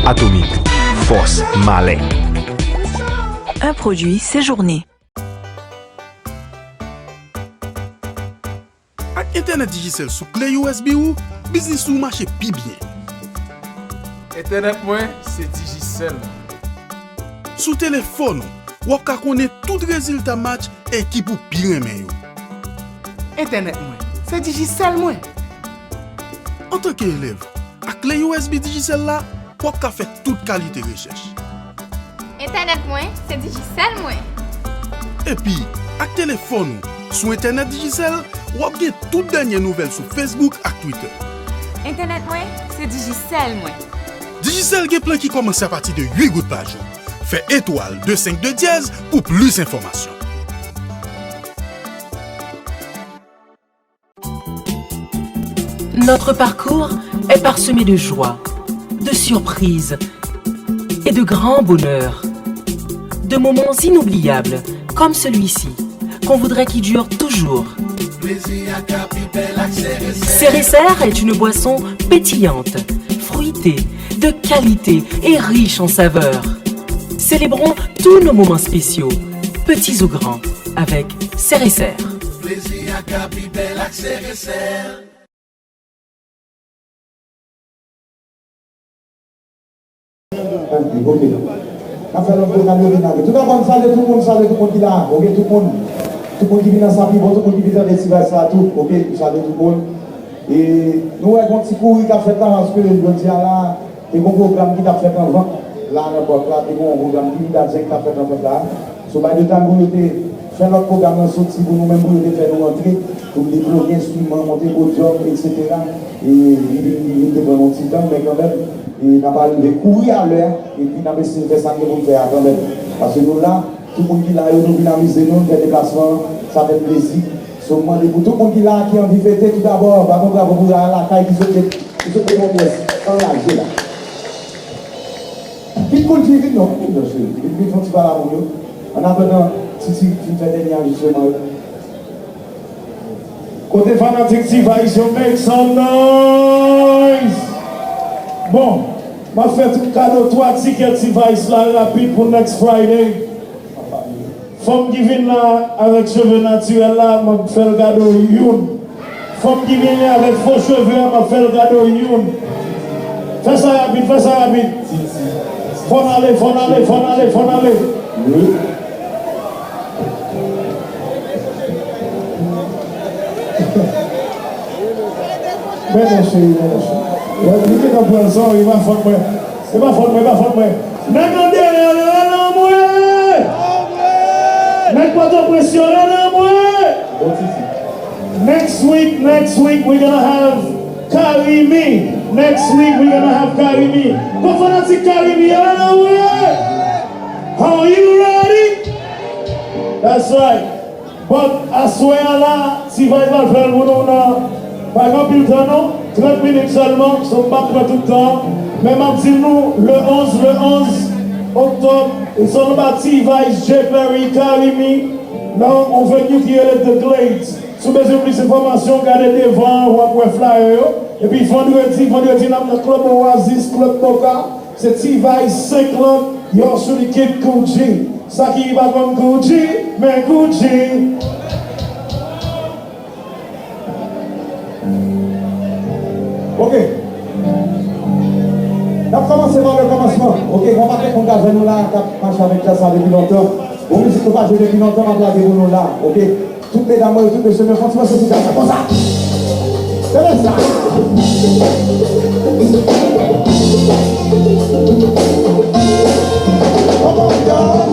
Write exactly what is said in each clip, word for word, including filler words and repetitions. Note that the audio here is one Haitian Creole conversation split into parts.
Atomic, fòs malè. Un produit Séjourné. Entènèt Digicel sou kle U S B ou, biznis ou mache pi byen. Entènèt mwen se Digicel. Sou telefòn ou, w ap ka konnen tout rezilta match ekip ou pi renmen yo. Entènèt mwen se Digicel mwen. Antanke elèv, ak kle U S B Digicel la, w ap ka fè tout kalite rechèch. Entènèt mwen se Digicel mwen. Epi, ak telefòn ou, sou entènèt Digicel, w ap gen tout dènye nouvèl sou Facebook ak Twitter. Entènèt mwen se Digicel mwen. Digicel gen plan ki kòmanse apati de uit goud pa jou. Fè etwal de senk de dyèz pou plis enfòmasyon. Notre parcours est parsemé de joie, de surprises et de grands bonheurs. De moments inoubliables, comme celui-ci, qu'on voudrait qu'il dure toujours. Cérécer est une boisson pétillante, fruitée, de qualité et riche en saveurs. Célébrons tous nos moments spéciaux. Petits ou grands, avec Cérécer. Plezi a ka pi bèl ak Cérécer. Ok, ok. N ap fè lòt vokal yo vin lage. Toudabò, m salye tout moun, m salye tout moun ki la, ok, tout moun. Tout moun ki vin nan Sapibon, tout moun ki vin tande ti vals sa tou, ok, m salye tout moun. E nou wè gon ti kouri k ap fèt la, paske jodi a la, te gon pwogram ki t ap fèt anvan la nan pòt la, te gon pwogram ki vin dat zen k t ap fèt nan pòt la. So, bay de tan pou yo te fè lòt pwogram nan soti pou nou menm pou yo te fè nou rantre, pou n debloke enstriman, monte podyòm, etsetera. E li vin, li vin te pran nou ti tan, men kanmenm, e n ap arive kouri a lè a, epi n ap eseye fè sa n gen pou n fè a kanmenm. Paske nou la, tout moun ki la yo, nou vin amize nou, n fè deplasman an, sa fè n plezi. So, m mande pou tout moun ki la a, ki anvi fete, toudabò, bat yon bravo pou Rara Lakay ki sot te, ki sot te fè yon pyès anraje la. Vin kouri, vin non, vin non cheri, vin, vin fè yon ti pale avè m yo. Annatandan, Titi fin fè dènye ajisman yo. Kote fanatik T-Vice yo, make some noise! Bon, m ap fè tout kado twa tikè T-Vice la rapid pou next Friday. Fanm ki vin la avèk cheve natirèl la, m ap fè l kado youn. Fanm ki vin la avèk fo cheve a, m ap fè l kado youn. Fè sa rapid, fè sa rapid. Fò n ale, fò n ale, fò n ale, fò n ale. Men non cheri, men non cheri. Li gentan pran l, sòri, pa fòt mwen. E pa fòt mwen, e pa fòt mwen. Nèg Andeyò yo rele anmwe! Nèg Pòtoprens yo rele anmwe! Next week, next week we gonna have Carimi. Next week we gonna have Carimi. Kot fanatik Carimi yo rele anmwe! Are you ready? That's right. But aswè a la, T-Vice pral fè l pou nou nan, pa gen anpil tan non, trant minit sèlman, so m p ap pran tout tan an. Men m ap di nou, le onz, le onz oktòb, it's all about T-Vice, Jay Perry, Carimi, nan yon venue ki rele The Glades. Si w bezwen plis enfòmasyon, gade devan an, w ap wè flyer yo. Epi vandredi, vandredi n ap nan Club Oasis, Club Boca. Se T-Vice, senk lang, y'all should keep Kool G. Sa ki pa konn Kool G, men Kool G. Ok. N ap kòmanse pa le kòmansman. Ok, gon pakèt moun k ap jwenn nou la, k ap mache avèk djaz sa depi lontan. Bon mizik nou pa jwe depi lontan, m ap lage pou nou la. Ok. Tout medam mwen yo, tout mesye mwen, fè yon ti pase sou djaz la konsa. Tande sa. Come on, y'all.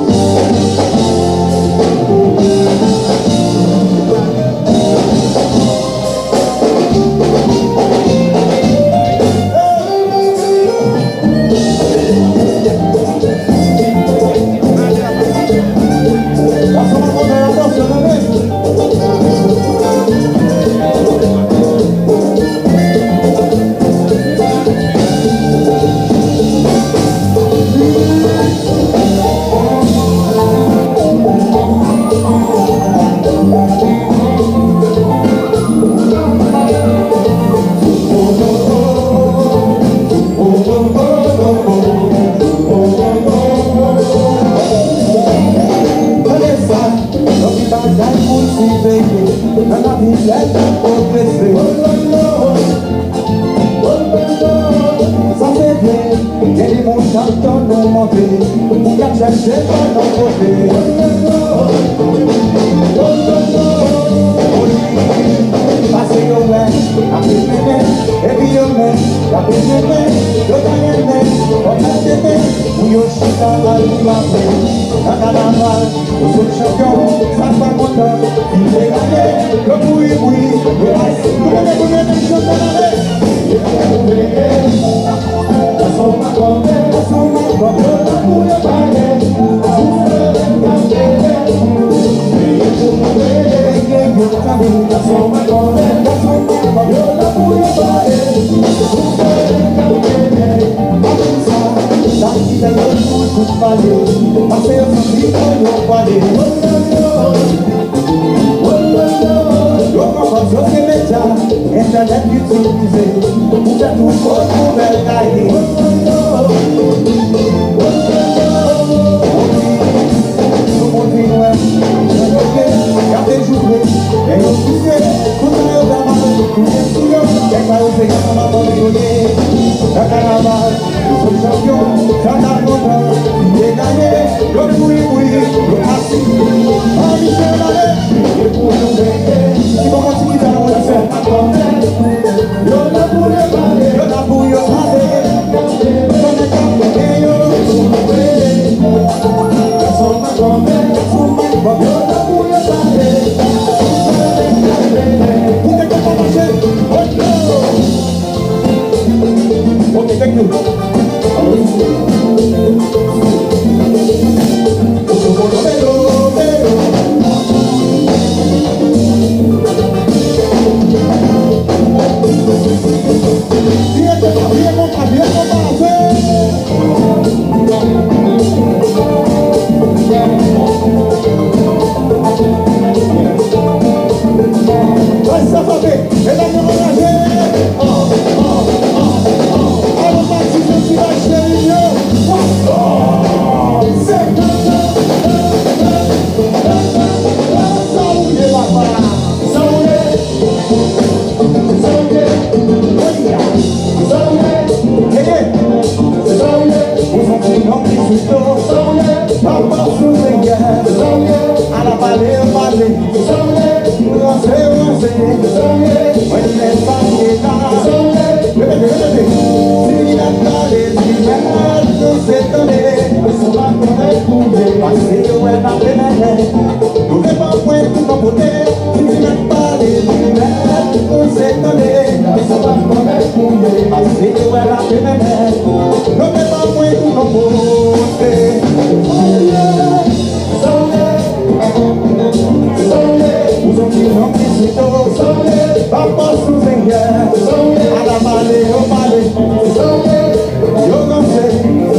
Ou ka chèche pa nan kote. Pase yo wè, ap mennen, epi yo menm, y ap mennen, yo ta renmen, kòm y ap mennen, pou yo chita al pou maten. Nan kanaval, ou sot chanpyon, sa k pa kontan, fin te gade, yo kouri, kouri, yo pase. Koute, koute, koute, koute, koute. Yo pran kòb sosye medya, entènèt, itilize pou fè tout sòt nouvèl gaye. Nou konn vin wè, jan yo ye, y ap dejoure, men yo souse, kontan yo travay, touye sou yo, nèg sa yo se granmoun anpòte yo ye, nan kanaval. Yo sot chanpyon, sa ta kontan, yo ganye, yo kouri, kouri, yo pase. An misye ale, e pou nou veye. Ti kòkòt ti gita nan mwen sè. Yo la pou yo pale, yo la pou yo pale. Sa nèg ap fè yo. Gason pa konprann, gason pa konprann, yo la pou yo pale. Koute kòkòt mache, oh no. Ok, thank you. Ay, sa frape! Medam yo anraje! Alon pati festival cheri yo! Se sa ou ye, papa! Sa ou ye? Sa ou ye? Sa ou ye? Hey, hey! Sa ou ye? Ou santi non ki sou do? Sa ou ye? Papa sou Senyè. Sa ou ye? Ala pale, pale. Ranse, ranse. Mwen menm pa m te la. Repete, repete. Ti limèt pale, ti limèt ranse tande. Pase yo wè n ap demennen. Nou te pran pwen pou nou pote. Ti limèt pale, ti limèt ranse tande. Pase yo wè n ap demennen. Nou te pran pwen pou nou pote. Sa w ye? Sa w ye? Ou santi non ki sou do? Sa w ye? Papa sou Senyè. Sa w ye? Ala pale yo pale. Sa w ye? Yo ranse.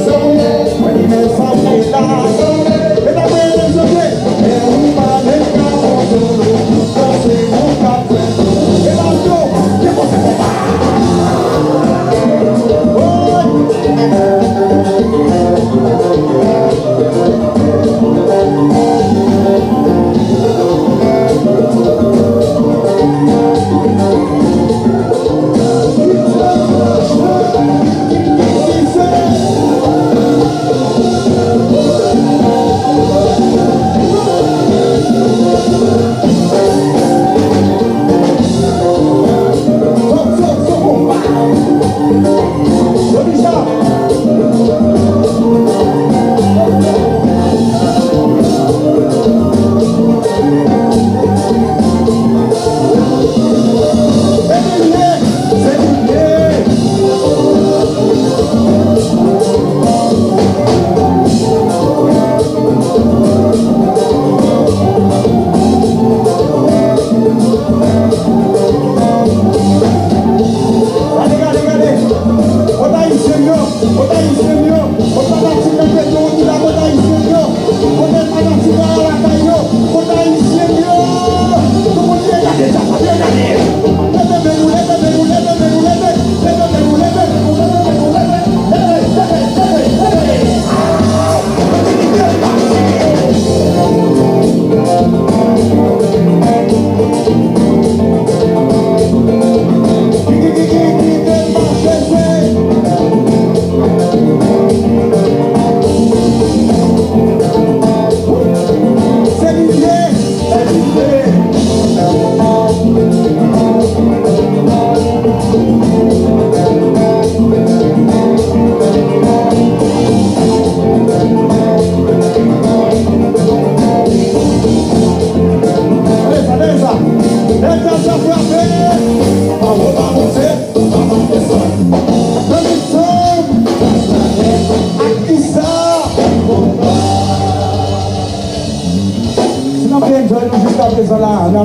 Sa w ye? Mwen li men sa w ye la. Sa w ye? E pa mwen menm sante. Men ou pa menm ka konprann. Tout sa se ou k ap fè. E pa w yo. Depoze konpa.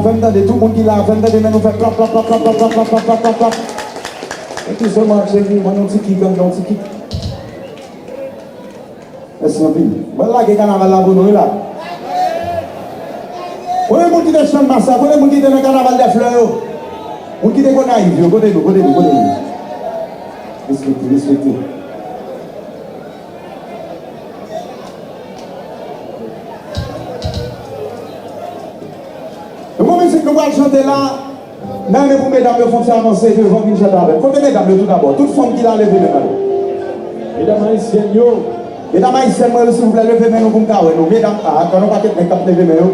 Fè m tande, tout moun ki la, fè m tande men nou fè klap, klap, klap. Thank you so much, thank you. Ban nou ti kik, ban nou ti kik. Mèsi anpil. Mwen lage kanaval la pou nou, wi la. Kote moun ki te Channmas la? Kote moun ki te nan kanaval dè flè yo? Moun ki te Gonayiv yo, kote nou, kote nou, kote nou? Respekte, respekte. Nou gon mizik nou pral chante la. N a renmen pou medam yo fè yon ti avanse devan vin chante avè n. Kote medam yo toudabò? Tout fanm ki la, leve men nou. Medam ayisyèn yo. Medam ayisyèn mwen yo, silvouplè, leve men nou pou m ka wè nou. Medam, a, gon pakèt nèg k ap leve men yo.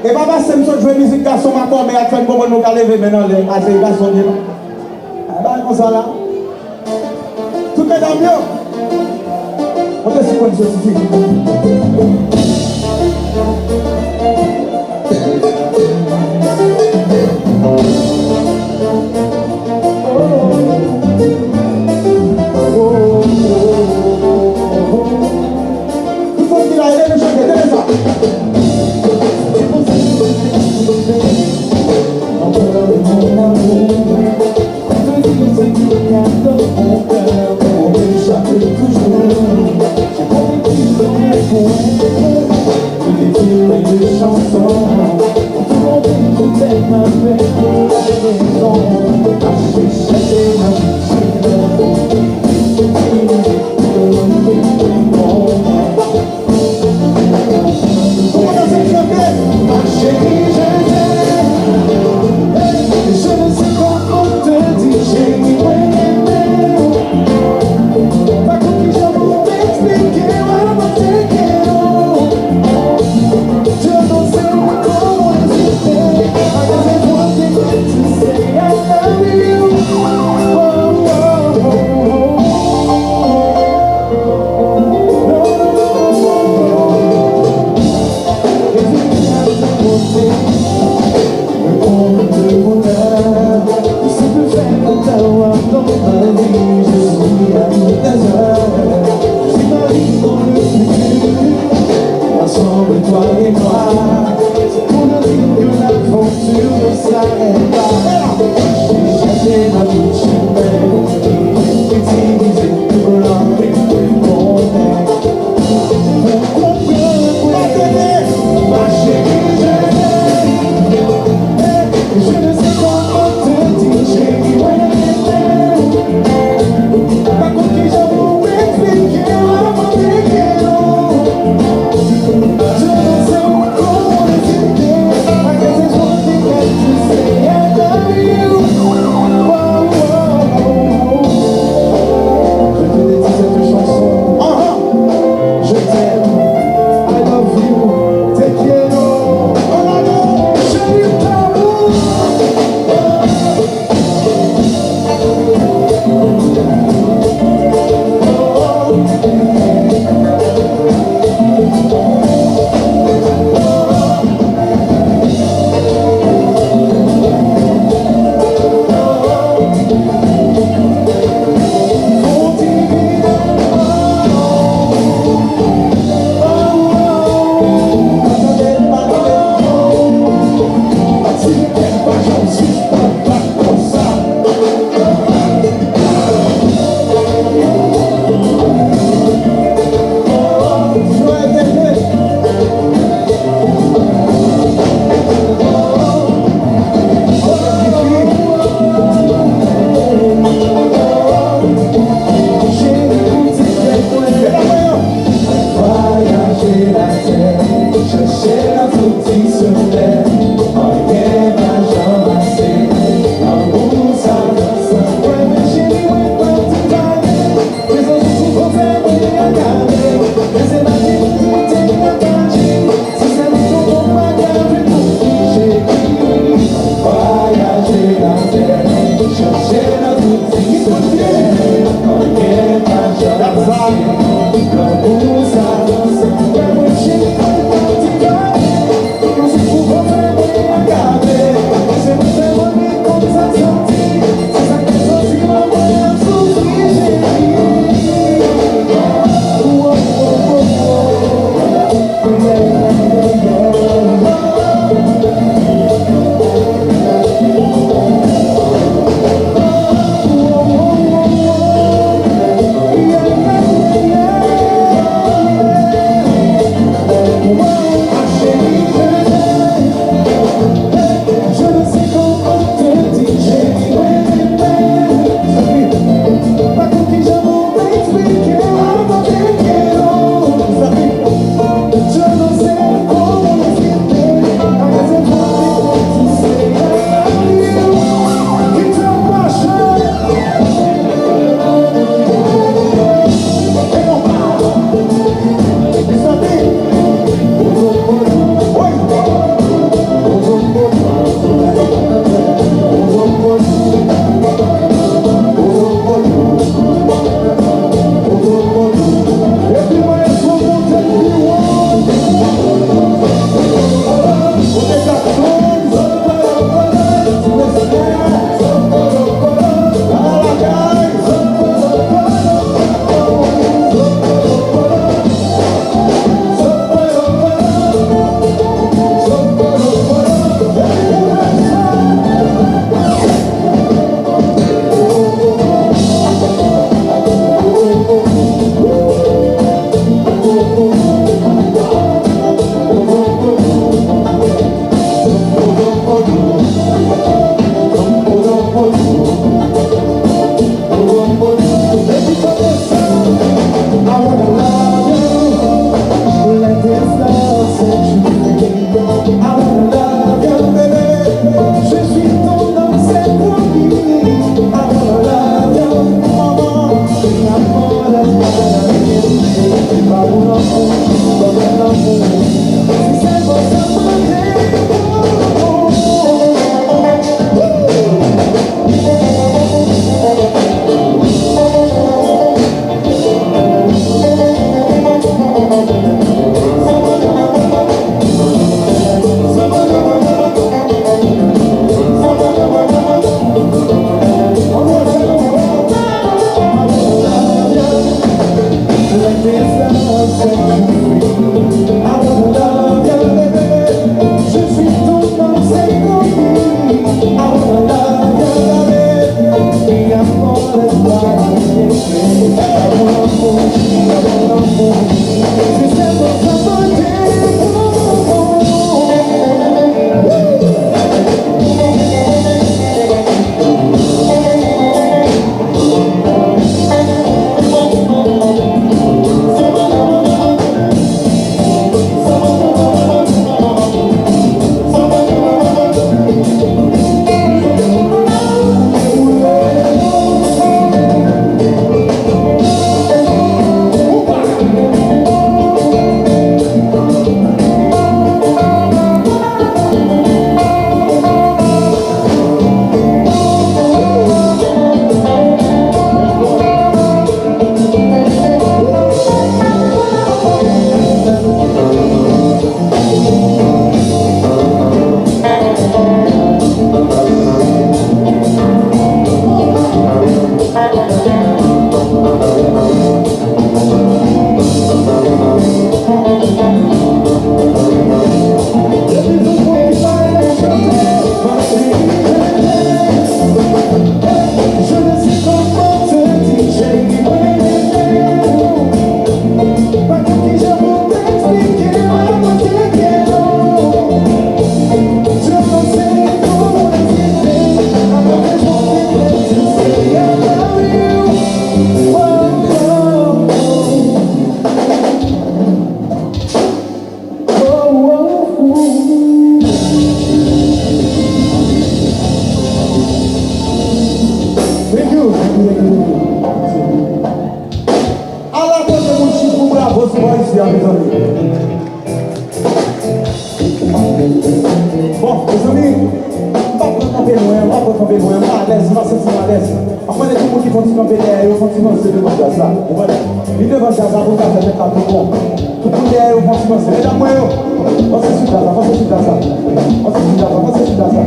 E pa paske m sot jwe mizik gason makòmè a k fè n konprann nou ka leve men n anlè. A, se gason n ye non. A, bagay konsa la. Tout medam yo. Monte sou kòn sou tifi. Tout fanm ki la, ede nou chante, tande sa. Ala kote moun chik pou bravo sou bò isi a, mezanmi. Bon, mezanmi, m p ap pran kanpe lwen, m p ap pran kanpe lwen, m pa alèz, m pa santi m alèz. M ap mande tout moun ki fè yon ti kanpe dèyè yo, fè yon ti vanse devan djaz la. Ou konprann? Vin devan djaz la pou n ka fè tèt la pi bon. Tout moun dèyè yo, fè yon ti vanse. Medam mwen yo, vanse sou djaz la, vanse sou djaz la. Vanse sou djaz la, vanse sou djaz la.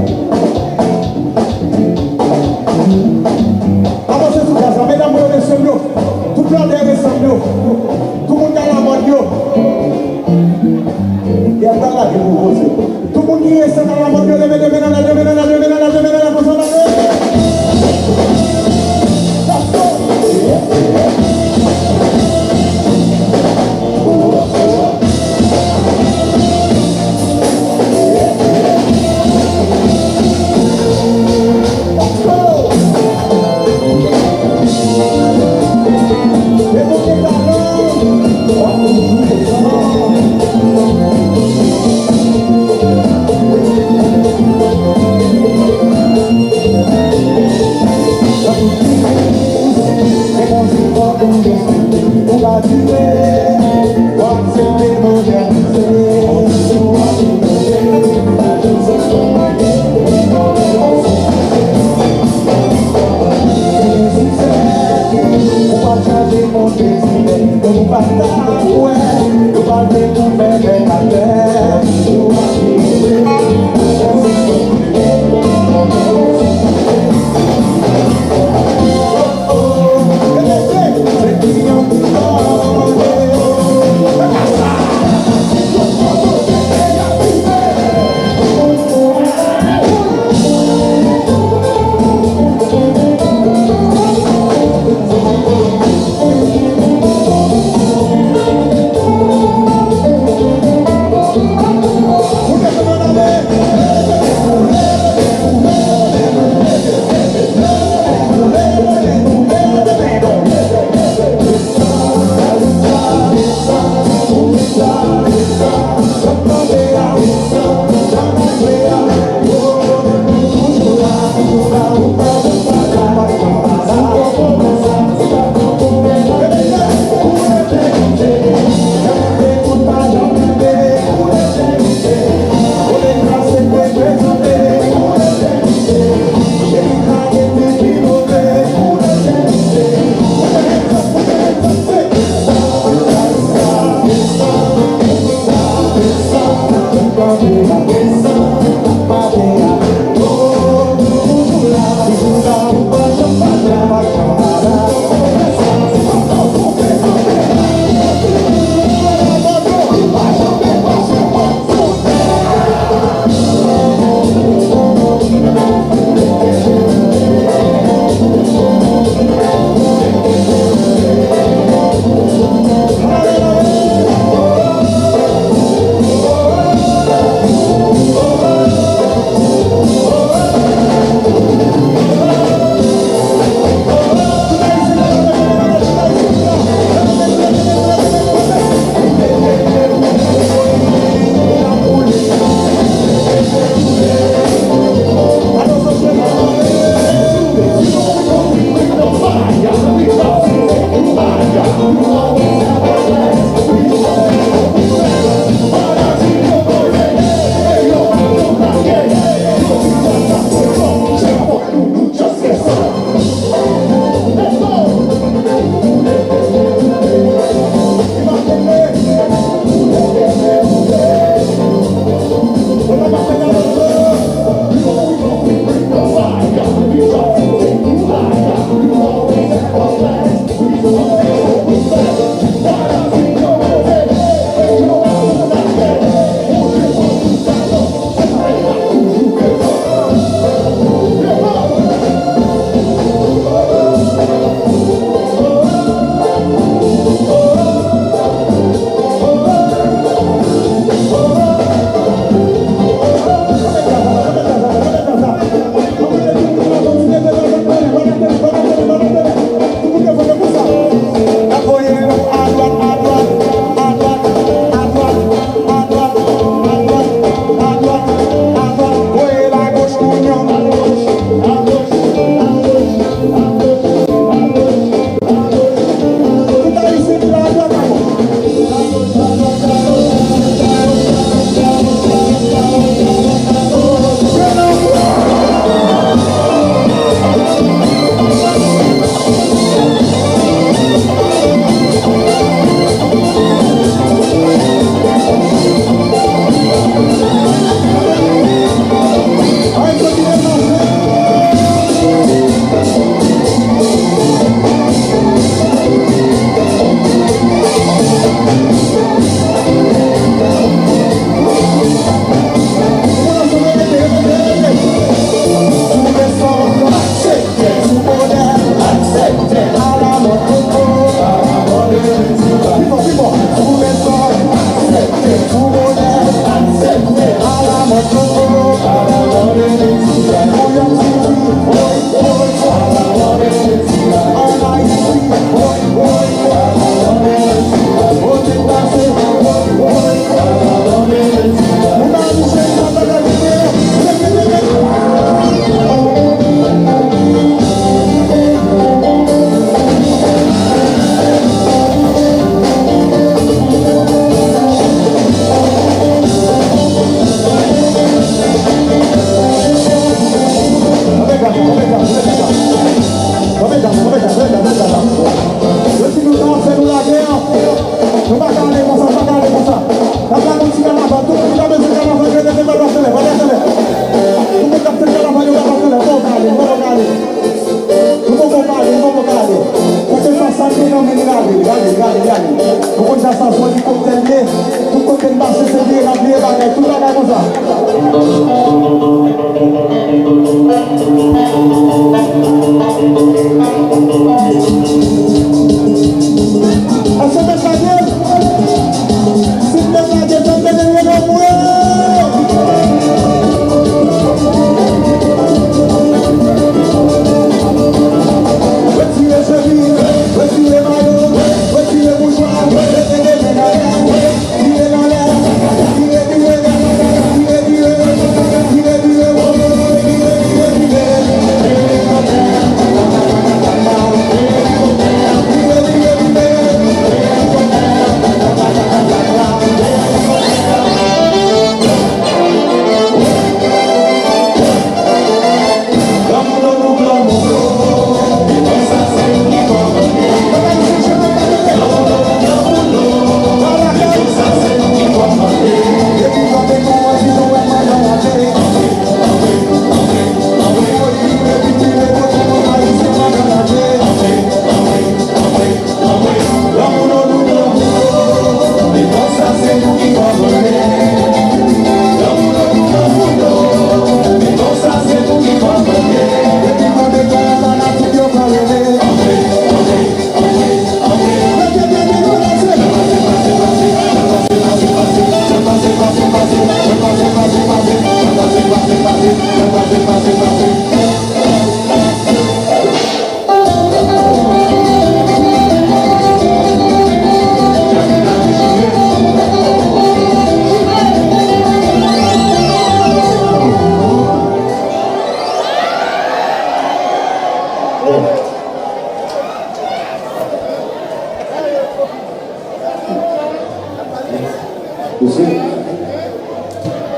Avanse sou djaz la, medam mwen yo, mesye m yo. Tout bladè resanm yo. Tout moun k alamòd yo. E ap pral lage pou vanse. Tout moun ki resanm alamòd yo, leve de men nan lè, de men nan lè, de men nan lè, de men nan lè, konsa lage. Let's go!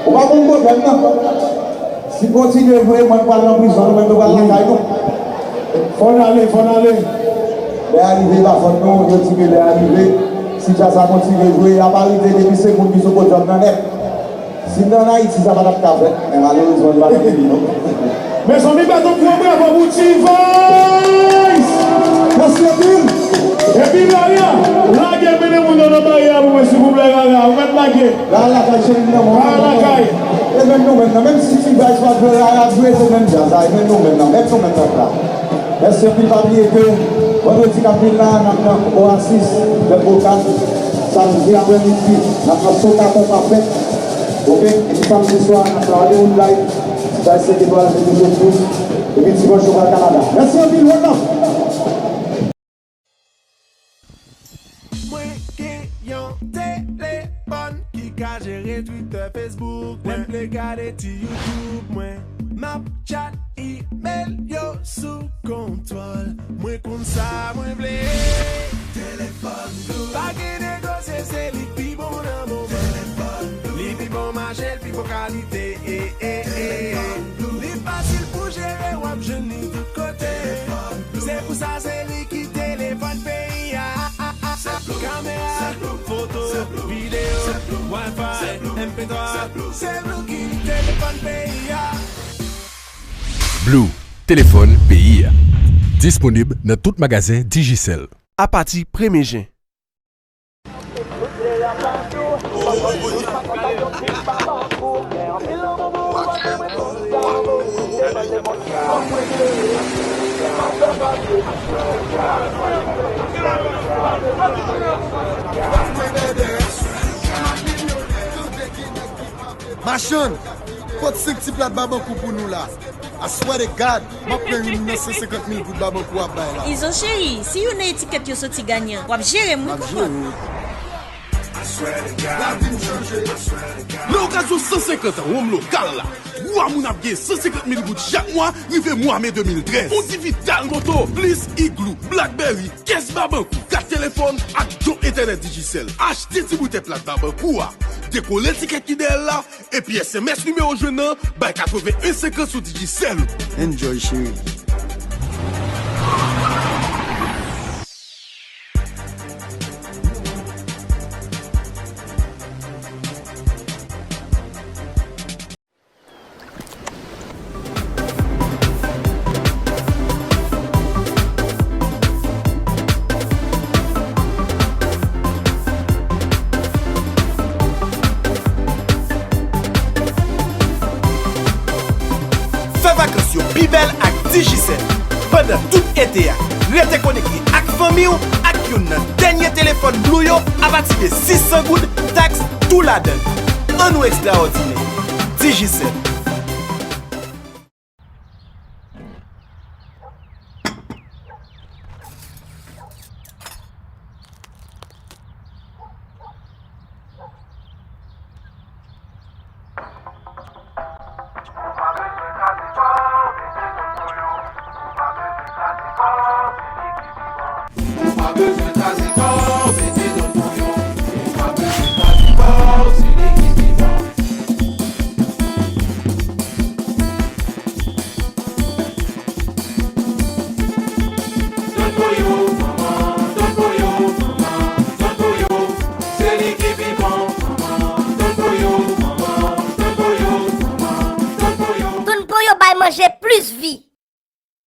Ou pa konn pwoblèm nan. Si kontinye vre, mwen pral nan prizon, nou menm nou pral lakay nou. Fò n ale, fò n ale. Lè a rive, pa fòt nou, yo di ke lè a rive. Si djaz la kontinye jwe, y ap arete depi se moun ki sou podyòm nan nèt. Si n te ann Ayiti, sa pa t ap ka fèt, men malerezman, li pa t vini, non. Mezanmi, bat yon gwo bravo pou T-Vice! Mèsi anpil! Epi Rara, lage mennen moun yo nan baryè a pou mwen, silvouplè, Rara, ou mèt lage. Rara lakay, cheri m nan, mwen. Rara lakay. E menm nou menm nan, menm si T-Vice pa t vle Rara t vle, se menm djaz la, e menm nou menm nan, menm nou menm nan la. Mèsi anpil, pa bliye ke vandredi k ap vin la, n ap nan Oasis, Bèl Boka. Samdi aprèmidi, n ap nan Soka Konpa Fèt. Oke? Epi samdi swa, n ap nan Hollywood Live. Ti bay sèt etwal pou Toujou Pous. Epi dimanch, nou pral Kanada. Mèsi anpil, one love! Mwen gen yon telefòn ki ka jere Twitter, Facebook mwen. Lè m vle gade ti YouTube mwen, m ap tchat email yo sou kontwòl. Mwen konn sa mwen vle. Telefòn Blue. Pa gen negosye, se li k pi bon nan moman. Telefòn Blue. Li pi bon mache, l pi bon kalite. Eh, eh, eh. Telefòn Blue. Li fasil pou jere, w ap jwenn li tout kote. Telefòn Blue. Se pou sa, se li ki telefòn peyi a. Kamera, foto, videyo, Wi-Fi, M P twa, se Blue ki telefòn peyi a. Blue, telefòn peyi a. Disponib nan tout magazen Digicel. Apati premye jen. Machann, pot senk ti plat babankou pou nou la. I swear to God, m ap pran youn nan san senkant mil goud babankou ap bay la. Izo cheri, si youn nan etikèt yo soti ganyan, w ap jere m wi konprann. Nan okazyon san senkant an wonm lokal la, twa moun ap gen san senkant mil goud chak mwa rive mwa me de mil trèz. Yon divital moto, plis Igloo, Blackberry, kès babankou, kat telefòn ak yon entènèt Digicel. Achte ti boutèt plat babankou a, dekole etikèt ki dèyè l la, epi S M S nimewo jwenn nan bay katreven en senkant sou Digicel ou. Enjoy, cheri. Fè vakans yo pi bèl ak Digicel. Pandan tout ete a, rete konekte ak fanmi w ak youn nan dènye telefòn Blue yo apati de sis san goud, taks tou ladan l. Ann ou ekstraòdinè! Digicel. Ou pa bezwen kraze kò w, mete nan bouyon. Ou pa bezwen kraze kò w, mete nan bouyon. Ou pa bezwen kraze kò w, se li ki pi bon. Don Pollo, manman, Don Pollo, manman, Don Pollo, se li ki pi bon, manman, Don Pollo, manman, Don Pollo, manman, Don Pollo. Don Pollo bay manje plis vi.